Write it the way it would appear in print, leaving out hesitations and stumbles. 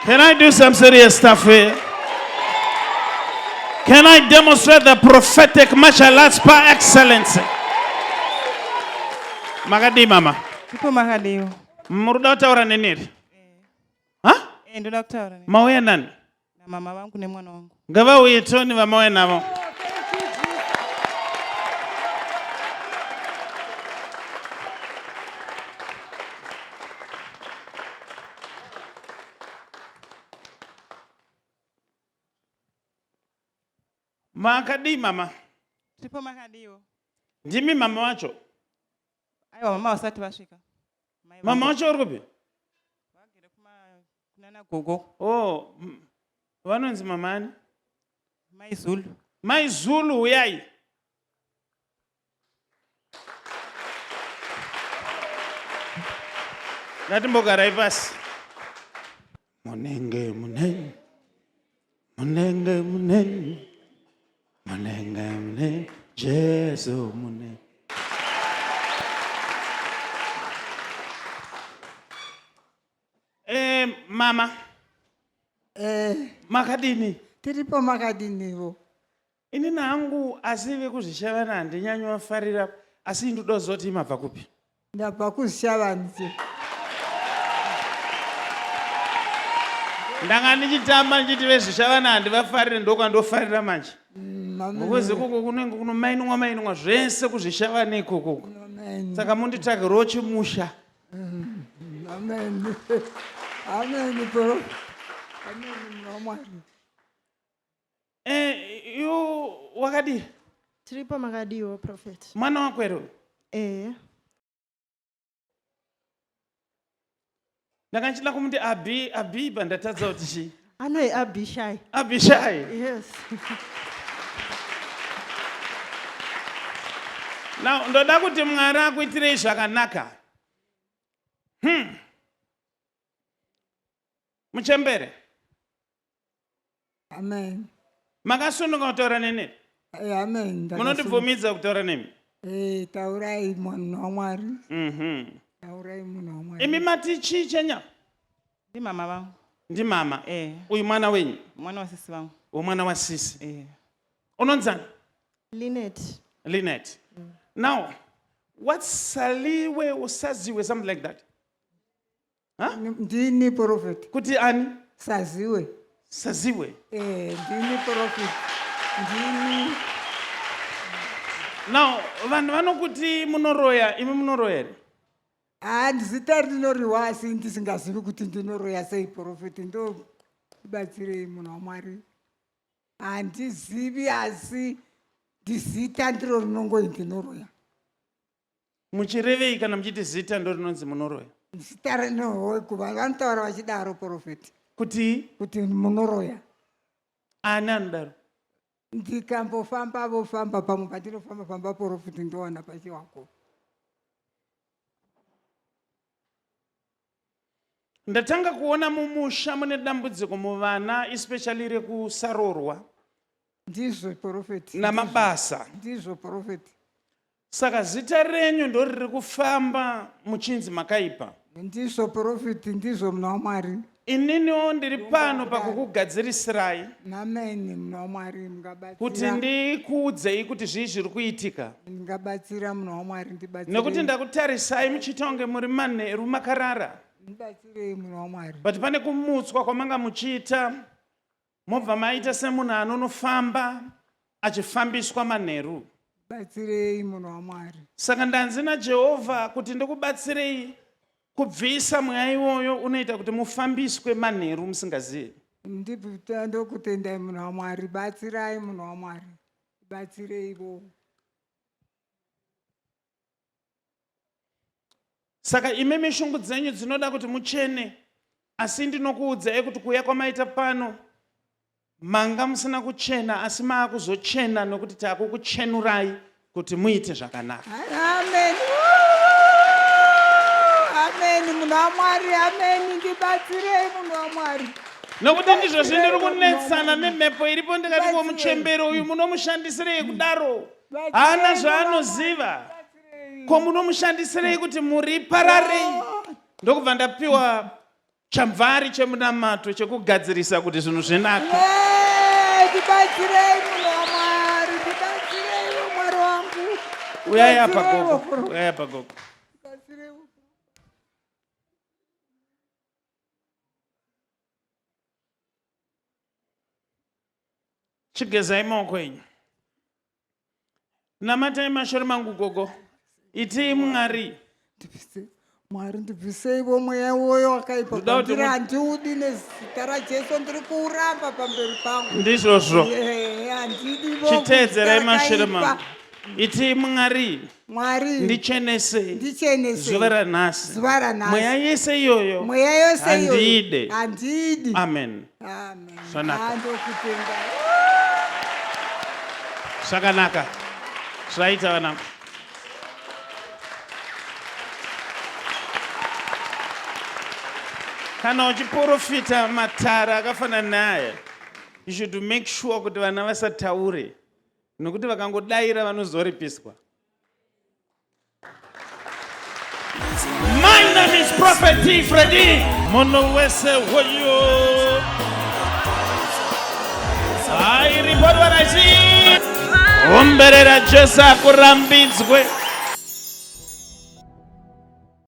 Can I do some serious stuff here? Can I demonstrate the prophetic martial arts par excellence? Makadii mama? Ipo makadiwo. Muri kuda kutaura neni here? Ha? Eh, ndoda kutaura nemi. Mauya nani? Namama vangu nemwana wangu. Ngavauye Tony vamauya navo. Makadii mama? Tipo makadiwo. Ndimi mama wacho? Aiwa mama vasati vasvika. Mama wacho uri kupi? Vagere kuma kunana gogo. Oh, vanonzi mama ani? Mai Zulu. Mai Zulu uyai. Ngatimbogarai pasi. Munenge munenge munenge munenge munenge munenge Jesu munenge. Eh, mama. Eh, Makadini? Tiripo makadiniwo. Inini hangu asi vekuzvishavana handinyanyi vafarira asi ndoda kuziva kuti mabva kupi. Ndabva kuzvishavani. Ndanga ndichitamba ndichiti vezvishavana handivafarire ndokwandofarira manje. Ngokuzi ikoko kunenge kunomainwa mainwa zvese kuzvishavana ikoko. Saka munditsvagirewo chimusha. Amen. Amen bro. Amen mwana. Eh, you wakadii? Tiripo makadiwo prophet. Mwana wako here uyu? Eh. Ndanga ndichida kumuti Abi, Abi but ndatadza kuti chii. Anoi Abishai. Abishai. Yes. Now ndoda kuti Mwari akuitirei zvakanaka. Muchembere. Amen. Makasununga kutaura neni? Eh, amen. Munondibvumidza kutaura nemi? Eh, taurai munhu waMwari. Taurai munhu waMwari. Imi mati chii chenya? Ndimama vangu. Ndimama. Eh. Uyu mwana wenyu? Mwana wasisi vangu. Mwana wasisi. Eh. Unonzani? Linet. Linet. Now, what's Saliwe or Saziwe, something like that? Huh? Ndini prophet. Kuti ani? Saziwe. Saziwe. Eh, ndini prophet. Ndini. Now, vanhu vanokuti munoroya, imi munoroya here? Ah, zita rinoriwa asi ndisingazivi kuti ndinoroya sei prophet. Ndo batsirei munhu waMwari. Handizivi asi ndizita ndiro rinongoyi ndinoroya. Muchirevei kana muchiti zita ndo rinonzi munoroya? Zita rinokuva vanotaura vachidaro prophet. Kuti? Kuti munoroya. Ani anodaro? Ndikambofamba vofamba pamwe pandinofamba famba prophet ndowana pachiwako. Ndatanga kuona mumusha mune dambudziko muvana especially rekusarorwa. Ndizvo prophet. Namabasa. Ndizvo prophet. Saka zita renyu ndoriri kufamba muchinzi makaipa. Ndizvo prophet, ndizvo muna waMwari. Ininiwo ndiri pano pakukugadzirisirai. Amen muna waMwari, mungabatsira. Kuti ndikuudzei kuti zvii zviri kuitika. Ndingabatsira muna waMwari, ndibatsirei. Nekuti ndakutarisai muchiita kunge muri manheru makarara. Ndibatsirei muna waMwari. But pane kumutswa kwamanga muchiita mobva maita semunhu anonofamba achifambiswa manheru. Batsirei munhu waMwari. Saka ndanzi naJehovha kuti ndikubatsirei kubvisa mweya iwoyo unoita kuti mufambiswe manheru musingazivi. Ndokutendai munhu waMwari, batsirai munhu waMwari, batsireivo. Saka imi mishungu dzenyu dzinoda kuti muchene, asi ndinokuudzai kuti kuuya kwamaita pano manga musina kuchena, asi maakuzochena nokuti takukuchenurai kuti muite zvakanaka. Amen. Amen munhu waMwari, amen ndibatsirei munhu waMwari. Nokuti ndizvo zvindiri kunetsana nemhepo iripo ndikati ko muchembere uyu munomushandisirei kudaro? Haana zvaanoziva. Ko munomushandisirei kuti muri pararei? Ndokubva ndapiwa Chamvari chemunamato chekugadzirisa kuti zvinhu zvinake. Yee, Ndibatsirei munhu waMwari, ndibatsireiwo Mwari wangu. Uyai apa Ndibatsireiwo, gogo. Pro- Uyai apa gogo. ndibatsireiwo. Chigezai maoko enyu. Namatai mashori mangu gogo. Itii Mwari. Ndibvise- Mwari ndibviseiwo mweya uwoyo wakaipa Ndoda kuti kwandiri handiudi nezita raJesu ndiri kuuramba pamberi pangu. Ndizvozvo. Ehe, handidivo Chiteedzerai kuzita mashure rakaipa. mangu. Itii Mwari. Mwari Ndichenese. ndichenese Zuva ranhasi. zuva ranhasi. Mweya yese iyoyo. Mweya yose iyoyo Handiide. handiidi. Amen. Amen. Zvanaka. Handokutenda. Zvakanaka. Zvaita vana. Kana uchiporofita matara akafanana naaya, you should make sure kuti vana vasataure nokuti vakangodaira vanozoripiswa. My name is Prophet T. Freddy. Munhu wese hoyo. I report what I see. Omberera Jesu akurambidzwe.